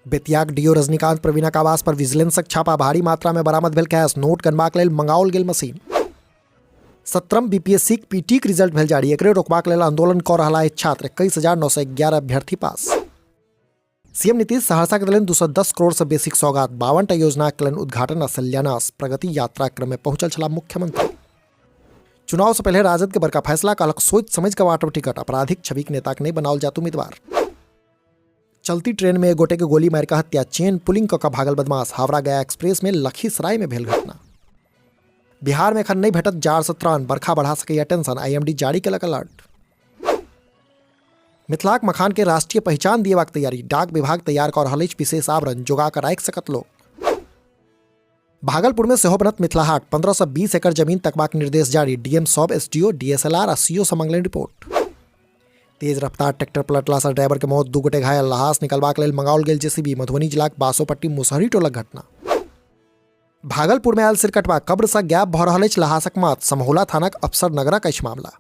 बेतियाक do Rajinikanth प्रवीणक आवास पर विजिलेंसक छापा, भारी मात्रा में बरामद भेल कैश, नोट गनबाक लेल मंगाओल गेल मशीन। 17म बीपीएससीक पीटीक रिजल्ट भेल जारी, एकरे रोकबाक लेल आंदोलन कऽ रहल अछि छात्र, 21,911 अभ्यर्थी पास। सीएम नीतीश सहरसा के देलनि 210 करोड़ से बेसीक सौगात, 52टा योजनाक कयलनि उद्घाटन आ शिलान्यास, प्रगति यात्रा क्रम में पहुंचल छलाह मुख्यमंत्री। चुनाव से पहले राजद के बड़का फैसला, कहलक सोच समझ के बांटब टिकट, आपराधिक छविक नेताक नहि बनाओल जात उम्मीदवार। चलती ट्रेन में एक गोटे के गोली मारि कऽ हत्या, चेन पुलिंग कऽ कऽ भागल बदमाश, हावड़ा गया एक्सप्रेस में लखीसराय में भेल घटना। बिहार में एखन नहि भेटत जाड़ से त्राण, बरखा बढ़ा सकैया टेंशन, आईएमडी जारी केलक अलर्ट। मिथिलाक मखान के राष्ट्रीय पहिचान दिएबाक तैयारी, डाक विभाग तैयार कऽ रहल अछि विशेष आवरण, जोगा कऽ राखि सकत लोक। भागलपुर में सेहो बनत मिथिला हाट, 15 से 20 एकड़ जमीन तकबाक निर्देश जारी, डीएम सब एसडीओ, डीएसएलआर आ सीओ से मंगलनि रिपोर्ट। तेज रफ्तार ट्रैक्टर पलटला से ड्राइवर के मौत, 2 गोटे घायल, लहास निकलबाक लेल मंगाओल गेल जेसीबी, मधुबनी जिलाक बासोपट्टी मुसहरी टोलक घटना। भागलपुर में आयल सिरकटवा, कब्र से गायब भऽ रहल अछि लहासक माथ, समहोला थानाक अफसर नगरक अछि मामला।